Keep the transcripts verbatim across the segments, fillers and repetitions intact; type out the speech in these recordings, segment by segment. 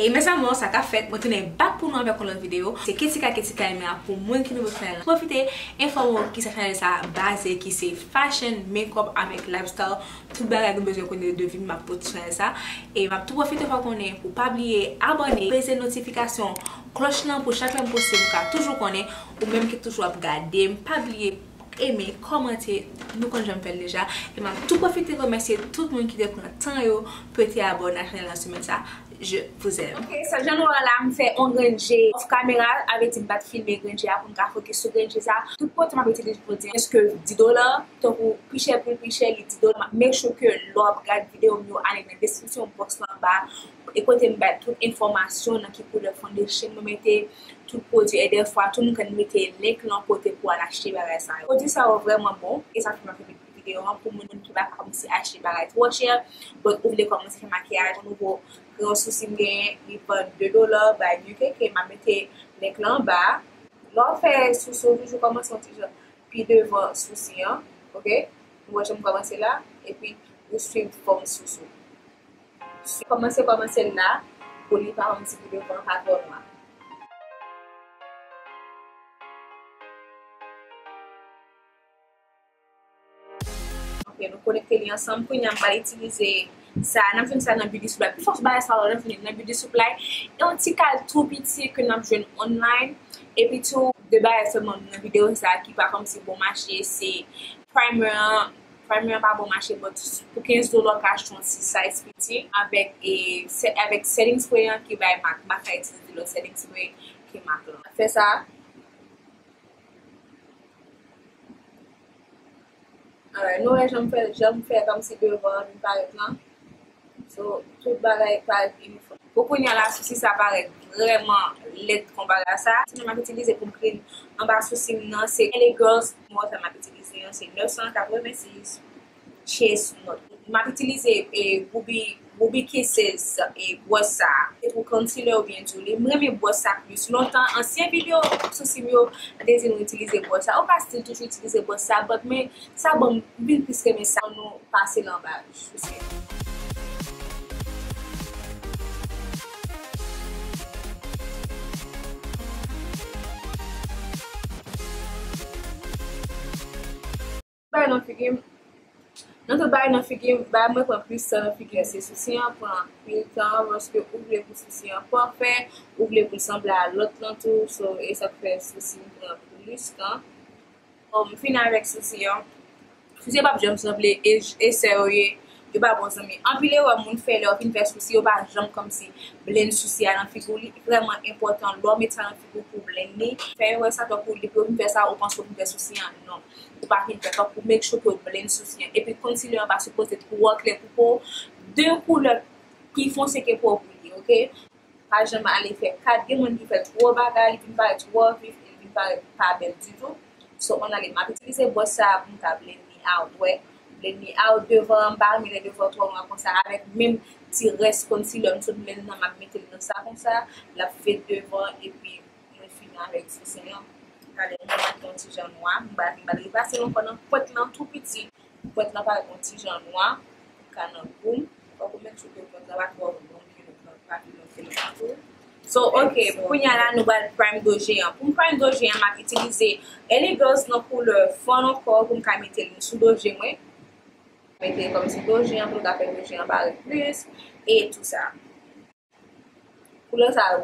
E mes amours, sa k ap fèt, mwen tounen back pou nou avèk yon lòt videyo. Se Ketika, Ketika Eme a pou moun ki nouvo sou chanèl la. Pwofite enfòme w kisa chanèl sa baze, ki se fashion, makeup avèk lifestyle. Tout bagay nou bezwen konnen de vi m ap pote sou chanèl sa. E m ap tou pwofite fè w konnen pou pa bliye abòne, peze notifikasyon klòch lan pou chak lè m poste, ou ka toujou konnen, ou menm ki toujou ap gade m, pa bliye eme, kòmante, nou konn jan m fè l deja. E m ap tou pwofite remèsye tout moun ki te pran tan yo pou yo te abòne ak chanèl lan semèn sa. Je vous aime. Ok, sa jan nou wè la, m fè on grenn je off camera, sa vle di m pa t filme grenn je a pou m ka fokis sou grenn je sa. Tout pwodui m ap itilize jodi a, prèske dis dola, tankou pi chè pou l pi chè, li dis dola. M ap make sure ke lè w ap gade videyo m yo, ale nan description box lan anba, e kote m bay tout enfòmasyon nan ki koulè foundation mwen mete, tout pwodui, e dèfwa tou m konn mete link lan kote pou al achte bagay sa yo. Pwodui sa yo vrèman bon, e sa fè m ap fè videyo an pou moun ki pa kòmanse achte bagay twò chè, but ou vle kòmanse fè makiyaj, yon nouvo kreyon sousi m genyen, li vann de dola, bay New K K, m ap mete link lan anba. Lè w fè sousi w, toujou kòmanse yon ti jan pi devan sousi an, ok? Nou wè jan m kòmanse la, epi ou swiv fòm sousi w. Kòmanse, kòmanse l la, pou li pa yon ti pi devan, pa twò nwa. Ok, nou konekte li ansanm. Kounye a, m pral itilize sa. N ap jwenn sa nan Beauty Supply. Pifò bagay sa yo, n ap jwenn nan Beauty Supply. E yon ti kal tou piti ke n ap jwenn online. Epi tou, de bagay sèlman nan videyo sa ki pa kòmsi bon mache, se primer an. Primer an pa bon mache, but pou kenz dola, w ka achte yon ti size piti. Avèk, e, se-, avèk setting spray an ki bay MAC. MAC ka itilize lòt setting spray ke MAC lan. Fè sa. Alright, nou wè jan m fè, jan m fè kòmsi devan an vin parèt lan. So, tout bagay parèt inifòm. Pou kounye a la, sousi sa parèt vrèman lèd konpare a sa. Ti non m ap itilize pou m clean anba sousi m nan, se L A Girls. Mwen sa m ap itilize an, se nèf san katrevensis. Chestnut. M ap itilize, e, Ruby, Ruby Kisses, e, bwòs sa. Se pou concealer oubyen diw li. M renmen bwòs sa plis. Lontan, ansyen videyo sousi m yo, m te di nou itilize bwòs sa. Ou ka still toujou itilize bwòs sa, but men sa ban m, m vin plis renmen sa. Nou pase l anba sousi an. Bagay nan figi m. Nan tout bagay nan figi m, bagay mwen pran plis tan nan figi a, se sousi an pran anpil tan, paske ou vle pou sousi an pafè, ou vle pou l sanble a lòt lan tou, so, e sa k fè sousi m pran plis tan. Bon, m fini avèk sousi an. Sousi yo p ap janm sanble, e, e sè yo ye, yo pa bon zanmi. Anpil erè moun fè lè yo fin fè sousi, yo pa janm kòmsi blend sousi a nan figi w. Li vrèman enpòtan lè w met sa nan figi w pou w blend li. Fè erè sa, tankou depi w fin fè sa, ou panse w fin fè sousi an, non. Ou pa fin fè, fòk ou make sure ke w blend sousi an. Epi concealer an pa sipoze twò klè pou po w. De koulè pi fonse ke po w pou li, ok? Pa janm ale fè kat. Gen moun ki fè twò bagay, li vin parèt twò vif, li vin parèt pa bèl ditou. So, ann ale, m ap itilize bwòs sa a pou m ka blend li out, wè. Blend li out devan an, m pa renmen lè devan twò nwa konsa, avèk menm ti rès concealer m sot blend nan, m ap mete l nan sa konsa, l ap fade devan, epi mwen fini avèk desen an. Gade, mwen mete yon ti jan nwa, m pa vin ba l repase l ankò nan pwent lan tou piti. Pwent lan parèt yon ti jan nwa, ka nan gou m. Fòk ou make sure ke pwent lan pa twò long, you know, pa pi long ke lòt la tou. So, ok, kounye a la, nou pral prime do je an. Pou m prime do je an, m ap itilize L A Girls nan koulè fon ankò pou m ka mete l sou do je mwen. Mete kòmsi do je an pou l ka fè do je an parèt plis e tou sa. Koulè sa yo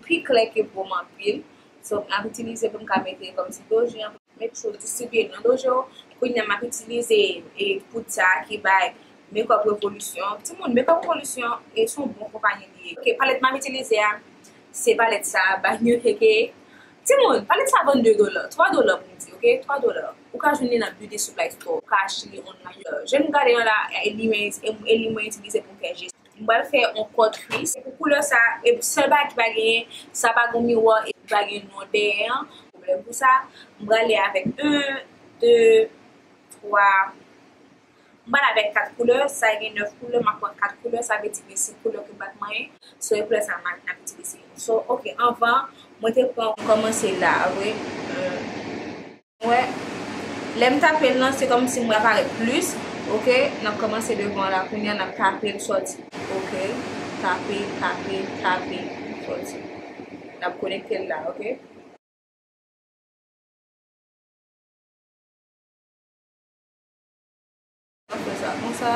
pi klè ke po m anpil. So, m ap itilize pou m ka mete kòmsi do je an. Make sure w distribiye l nan do je w. Kounye a m ap itilize, e, poud sa ki bay Makeup Revolution. Timoun, Makeup Revolution, e, se yon bon konpayi li ye. Ok, palèt m ap itilize a, se palèt sa, by New K K. Timoun, palèt sa vann de dola, twa dola pou m di, ok? Twa dola. Ou ka jwenn li nan Beauty Supply Store, ou ka achte li online. Je m gade yon la, e li mwen, e li mwen itilize pou m fè je. M pral fè yon cut crease. Pou koulè sa, e sèl bagay ki pa genyen, sa pa gen miwa, e pa gen non dèyè an. Pwoblèm pou sa, m prale avèk yon, de, twa. M prale avèk kat koulè, sa gen nèf koulè, m ap pran kat koulè, sa vle di gen senk koulè ke m pa t manyen. So, e koulè sa m ap itilize. So, ok, anvan, mwen te pran, m kòmanse la, vre. Euh, Wè, lè m tape l lan, se kòmsi m wè parèt plis, ok? N ap kòmanse devan la, kounye a n ap tape l sòti, ok? Tape, tape, tape. Sòti. N ap konekte l la, oke? M ap fè sa konsa,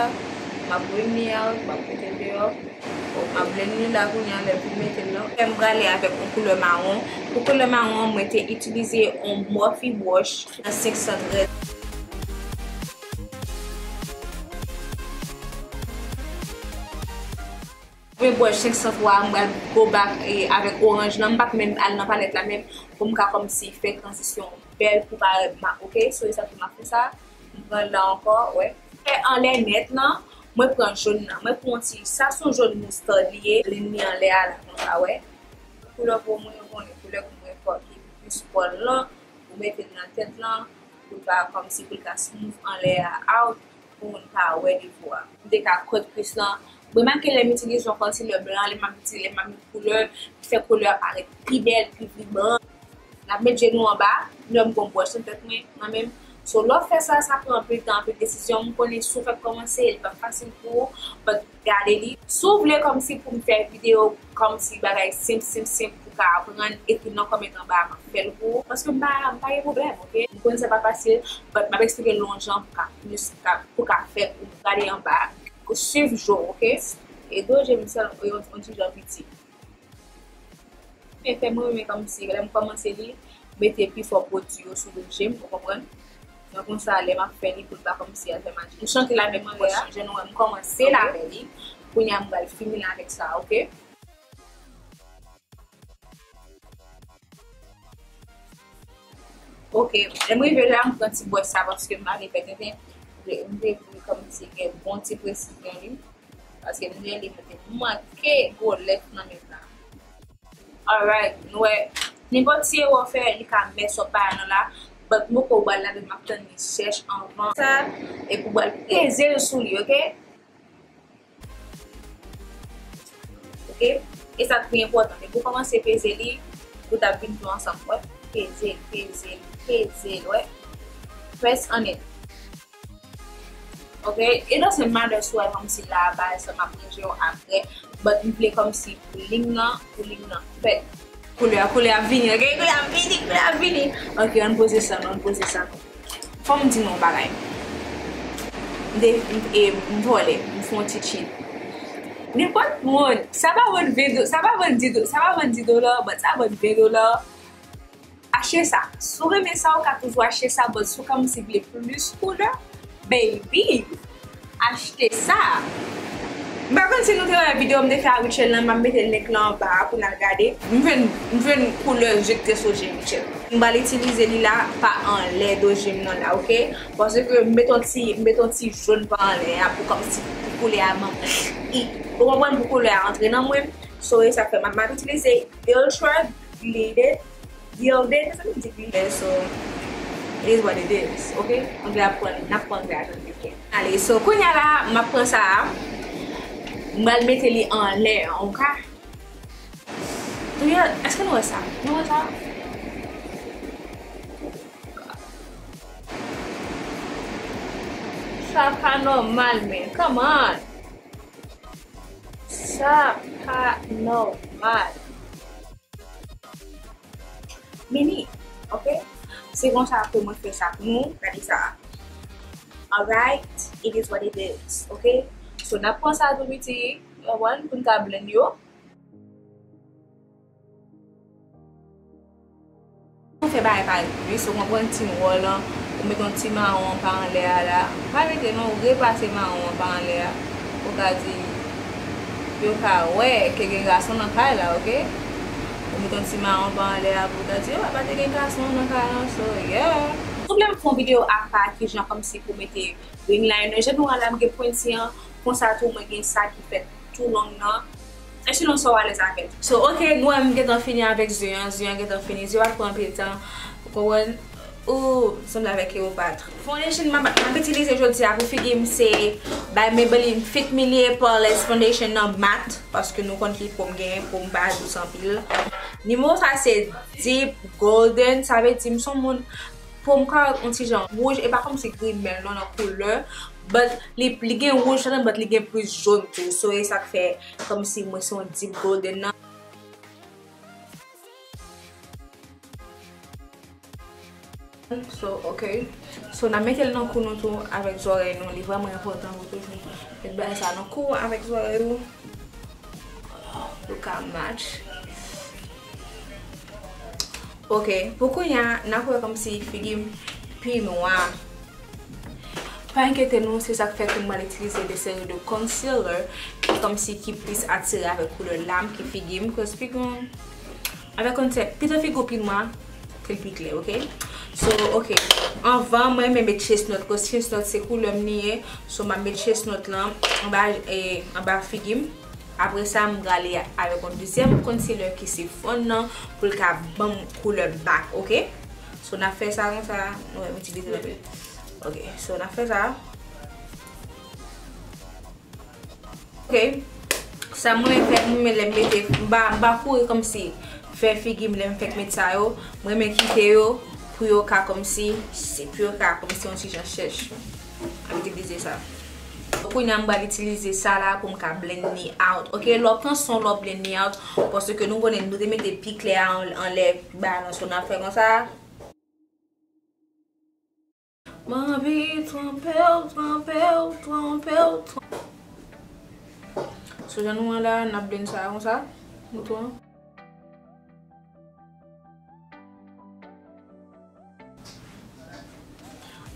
m ap remni a, m ap mete l deyò. M ap blend li la kounye a, lè m fin mete l lan. M prale avèk yon koulè mawon. Pou koulè mawon, mwen te itilize yon Morphe brush nan senk san trèz. Mwen bwè senk san twa, m pral go back, e, avèk oranj lan. M p ap menm al nan palèt la menm pou m ka kòmsi fè tranzisyon bèl pou parèt MAC, oke? So, e sa ki m ap fè sa. M pran l la ankò, wè. Fè anlè nèt lan, mwen pran jòn nan. Mwen pran yon ti, sa se yon jòn moustad li ye. Blend li anlè a la, konsa, wè. Koulè po mwen, yo konnen, koulè pou mwen fò ki plis pòl lan, ou mete l nan tèt lan, pou l ka kòmsi pou l ka smooth anlè a out, pou moun pa wè defo a. M te ka cut crease lan. Remake lè m itilize yon concealer blan, lè m ap itilize, lè m ap met koulè, ki fè koulè a parèt pi bèl, pi vibran. N ap met je nou anba, lè m gon brush nan tèt mwen, nan men m. So, lè w fè sa, sa pran anpil tan, anpil desizyon. M konnen si w fèk kòmanse, li p ap fasil pou ou, but gade li. Si w vle kòmsi pou m fè videyo kòmsi bagay senp, senp, senp pou w ka aprann, ekri nan kòmantè anba a, m ap fè l pou ou. Paske m pa, m pa gen pwoblèm, oke? M konnen sa pa fasil, but m ap eksplike l yon jan pou w ka plis, pou w ka, pou w ka fè, pou w gade anba a. Swiv je w, oke? E do je m sèl, yon, yon ti jan piti. Men fè mwen renmen kòmsi, lè m kòmanse li, mete pifò pwodui yo sou do je m, ou konprann? Nan konsa, lè m ap fè li, pou l pa kòmsi al fè maji. M chante l avèk mwen, wè, jan nou wè m kòmanse l avè li. Kounye a, m pral fini l avèk sa, oke? Oke, lè m rive la, m pran ti brush sa, paske m pa vle fè tenten. M vle, m vle pou li kòmsi gen bon ti presizyon li. Paske m gen li, mwen te manke gwo lèt nan men m la. Alright, nou wè, nenpòt ti erè w fè, li ka mess up bagay lan la, but m poko wè l ladan, m ap tann li sèch anvan sa, epi w pral peze l sou li, oke? Oke? E sa k pi enpòtan, depi w kòmanse peze li, tout ap vin tou ansanm, wè? Peze l, peze l, peze l, wè? Press on it. Oke, e dan se matter si w wè kòmsi la a baz sa m ap ranje w apre, but m vle kòmsi pou liy nan, pou liy nan fèt. Koulè a, koulè a ap vini, oke? Koulè a ap vini, koulè a ap vini. Oke, ann poze sa nou, ann poze sa nou. Fò m di nou yon bagay. M te, m, e, m vòlè, m fè yon ti cheat. Nenpòt moun, sa pa vann ven do, sa pa vann di do, sa pa vann di dola, but sa vann ven dola. Achte sa. Si w renmen sa, ou ka toujou achte sa, but si w kòmsi vle plis koulè, baby, achte sa. M pa konn si nou te wè videyo m te fè a Rutshelle lan, m ap mete link lan anba a pou n al gade. M jwenn, m jwenn koulè je m te sou je Rutshelle. M pral itilize li la pa anlè do je m nan la, oke? Paske m met yon ti, m met yon ti jòn pa anlè a pou kòmsi pou koulè a ban mwen. Ou konprann, pou koulè a antre nan mwen. So, e sa k fè m ap, m ap itilize Ultra Gilded. Gilded, sa vle di gilded, so it is what it is, oke? Anglè ap pran, n ap pran anglè a jan l ye. Ale, so kounye a la, m ap pran sa a. M pral mete li anlè, oke? Touye, èske nou wè sa? Nou wè sa? Sa pa nòmal, men. Come on! Sa pa nòmal. Mini, oke? Se konsa ke mwen fè sa pou nou. Gade sa. Alright, it is what it is, oke? So, n ap pran sa tou piti, w konprann, pou n ka blend yo. Ou fè bagay pa rit, wi, si w konprann ti wòl lan, ou met yon ti mawon pa anlè a la. Pa mete non, ou repase mawon an pa anlè a. Pou ka di, yo ka wè ke gen gason nan kay la, oke? Ou met yon ti mawon pa anlè a pou ta di, yo pa te gen gason nan kay lan, so, yeah. Tout lè m fè yon videyo apa, kijan kòmsi pou mete ring liner, jan nou wè la, m gen pwenti an, konsa tou, mwen gen sa ki fèt tou long nan. Selon sa w alèz avè l. So, oke, nou wè m gentan fini avèk zye an, zye an gentan fini, zye pa t pran anpil tan. Ou konprann? Ou sanble avèk Cleopatra. Foundation m ap, m ap itilize jodi a pou figi m se by Maybelline Fit Me, li ye Poreless Foundation nan mat, paske nou konn ki po m genyen, po m pa dous anpil. Nimewo sa se Deep Golden, sa vle di m se yon moun po m ka yon ti jan wouj, e pa kòmsi grimèl non nan koulè, But li, li gen wouj ladan, but li gen plis jòn tou. So, e sa k fè kòmsi mwen se yon deep golden nan. So, ok. So, n ap mete l nan kou nou tou avèk zòrèy nou. Li vrèman enpòtan pou toujou met bagay sa nan kou avèk zòrèy ou. Pou ka match. Ok, pou kounye a, n ap wè kòmsi figi m pi nwa. Pa enkyete nou, se sa k fè ke m pral itilize de seri de concealer ki kòmsi ki plis atire avèk koulè lam ki figi m, cause figi m, avèk concealer, pito figi w pi nwa, ke l pi klè, ok? So, ok. Anvan, mwen renmen met chestnut, cause chestnut se koulè m li ye. So, m ap met chestnut lan anba, e, anba figi m. Apre sa, m prale avèk yon dezyèm concealer ki se fon nan pou l ka ban m koulè back, ok? So, n ap fè sa konsa, nou wè m itilize l anpil. Ok, so, n ap fè sa. Ok, sa mwen fè, mwen lè m mete, m pa, m pa kouri kòmsi fè figi m lè m fèk met sa yo. Mwen men kite yo pou yo ka kòmsi, se pou yo ka kòmsi yon ti jan chèch. Ap itilize sa. Kounye a m pral itilize sa la pou m ka blend li out. Ok, lè w pran san w, lè w blend li out, paske nou konnen nou te mete pi klè a an, anlè balans yo n ap fè konsa. M anvi tranpe w, tranpe w, tranpe w, tranpe. So jan nou wè la, n ap blend sa konsa. Nou tou an.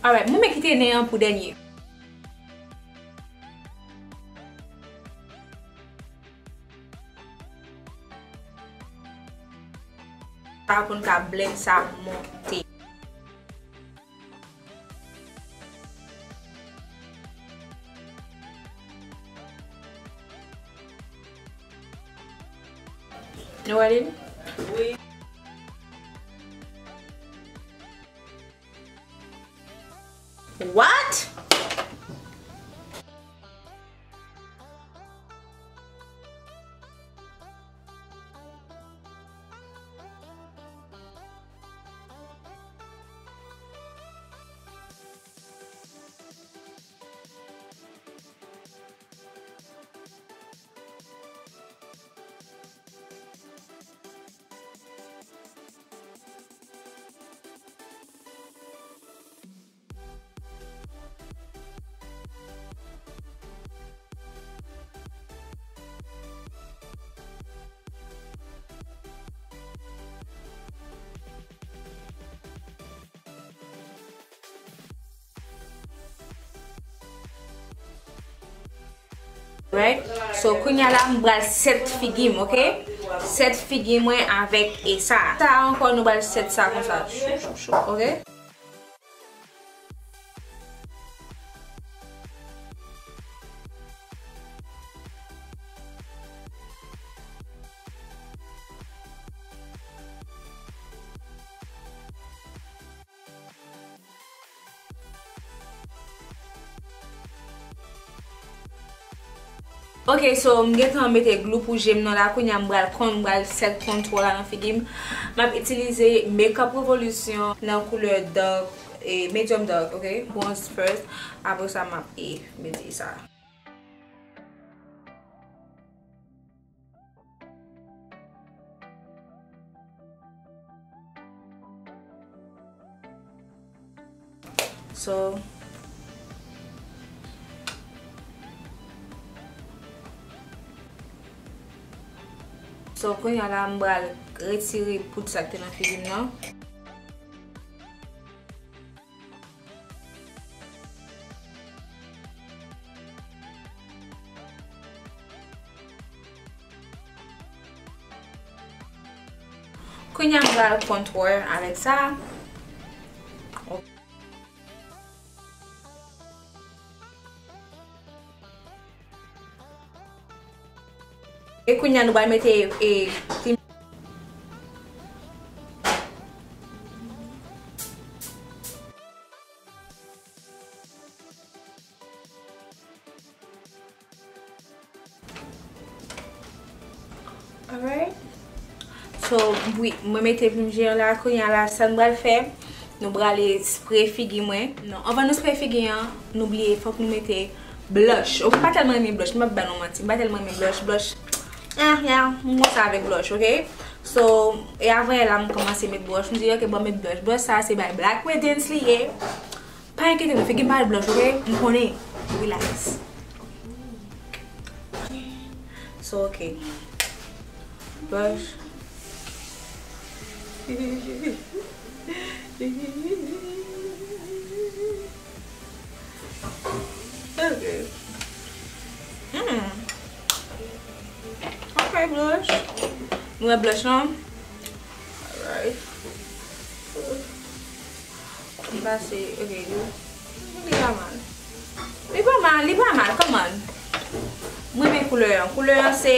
Alright, mwen men kite nen an pou dènye. Sa pou n ka blend sa monte. Nou wè li? Wi. What? Right? So, kounye a la, m pral set figi m, ok? Set figi mwen avèk e sa. Sa ankò, nou pral set sa konsa. Choup, choup, choup, ok? Ok, so m gentan mete glou pou je m nan la. Kounye a m pral kon, m pral set contour la nan figi m. M ap itilize Makeup Revolution nan koulè dark, e medium dark, ok? Bronze first. Apre sa, m ap, e, mete sa. So, so, kounye a la, m pral retire poud sa k te nan figi m nan. Kounye a m pral contour avèk sa. E kounye a nou pral mete, e, Alright. So, wi, mwen mete plim je an la, kounye a la, sa n pral fè, Nou prale spre figi mwen. Non, anvan nou spre figi an, nou bliye, fòk nou mete blush. Ok, m pa tèlman renmen blush, m p ap ba nou manti. M pa tèlman renmen blush, blush. Eh, ya, m konsa avèk blush, ok? So, e avè la, m kòmanse met blush. M di, ok, bon, met blush. Blush sa, se bay Black Radiance li ye. Pa enkyete nou, figi m pa blush, ok? M konnen. Relax. So, ok. Blush. Ok. Hmm. Ok, blush. Nou wè blush lan? Alright. M pase, ok, li, li pa mal. Li pa mal, li pa mal, come on. Mwen renmen koulè an. Koulè an se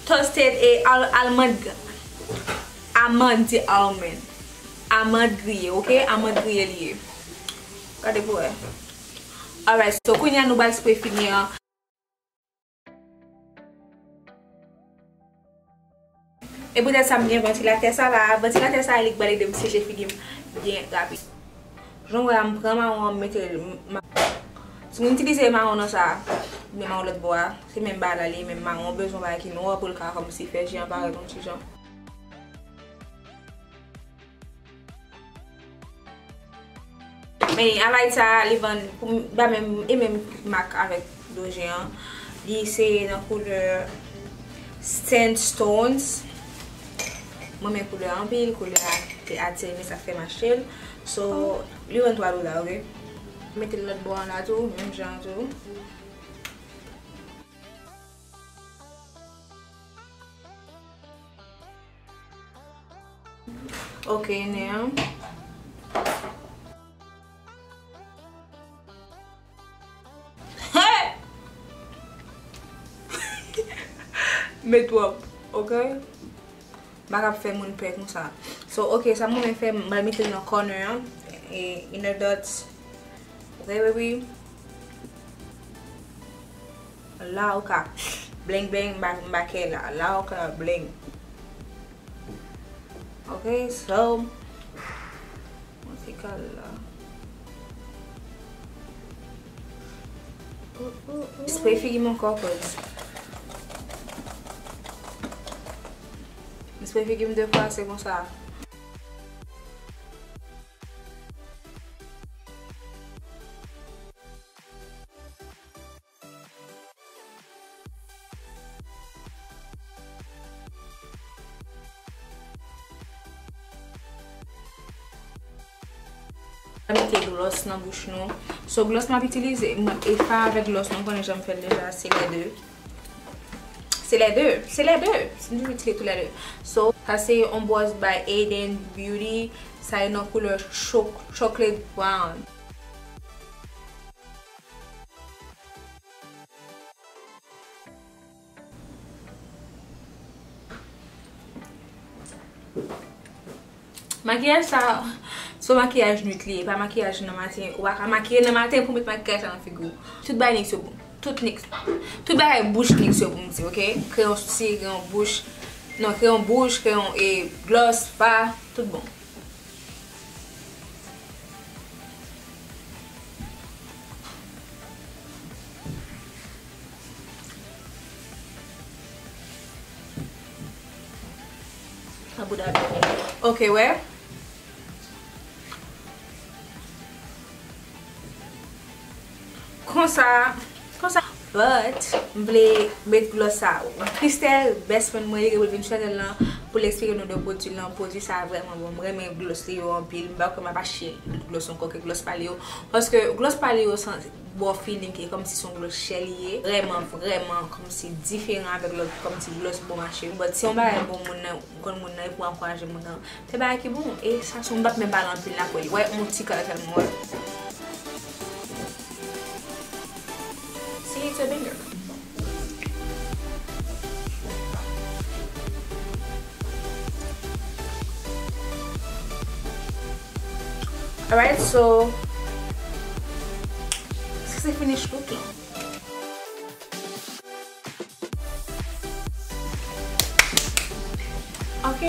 toasted e al-, almond, amande, almond. Amande griye, ok? Amande griye li ye. Gade pou wè. Alright, so kounye a nou pral spre figi an. E poutèt sa, m gen vantilatè sa la. Vantilatè sa a, li k pral ede m seche figi m byen rapid. Jan w wè a, m pran mawon an, m mete l, m, m, si m itilize mawon nan sa, oubyen mawon lòt bò a, se menm bagay la, li menm mawon, bezwen bagay ki nwa pou l ka kòmsi fè je an parèt yon ti jan. Men highlight sa, li vann pou m, ba menm, e menm mak avèk Doje an. Li se nan koulè Sandstones. Mwen renmen koulè a anpil, koulè a te atire m, sa fè m achte l. So, li vann twa dola, ok? Mete l lòt bò an la tou, menm jan an tou. Ok, nen an. Hey! Men twòp, ok? M pa ka fè moun pè konsa. So, ok, sa m renmen fè, m pral mete l nan corner an. E, inner dots. Ok, baby. La ou ka bling bling, m pa, m pa kè la. La ou ka bling. Ok, so, mwen fika l la. Spray figi m ankò, cause m spray figi m de fwa, se konsa. Mete gloss nan bouch nou. So, gloss m ap itilize, m, e pa avèk gloss nou konnen jan m fè l deja, se lè de. Se lè de, se lè de. M toujou itilize tou lè de. So, sa se yon bwòs by Aden Beauty. Sa e nan koulè cho-, chocolate brown. Makiyaj sa, se yon makiyaj nwit li ye, pa makiyaj nan maten. Ou pa ka makiye nan maten pou met makiyaj sa nan figi w. Tout bagay niks yo bon. Tout niks. Tout bagay bouch niks yo bon, m di, ok? Kreyon sousi, kreyon bouch. Non, kreyon bouch, kreyon, e, gloss, pa, tout bon. Sa bouda byen. Ok, wè. Konsa, konsa. But, m vle met gloss sa. Christelle, best friend mwen, li gen pou l vin channel lan pou l eksplike nou de pwodui lan. Pwodui sa vrèman bon. M renmen gloss li yo anpil. M pa kwè m ap achte gloss ankò ke Gloss Paleo. Paske Gloss Paleo san bon feeling e kòmsi se yon gloss chè li ye. Vrèman, vrèman, kòmsi diferan avèk lòt, kòmsi gloss bon mache. But se yon bagay bon moun nan, konn moun nan, e pou ankouraje moun nan. Fè bagay ki bon, e sa se yon, m p ap menm pale anpil la pou li. Wè, yon ti kal sèlman, wè. See, it's a banger. Alright, so, sa se finish look lan. Ok.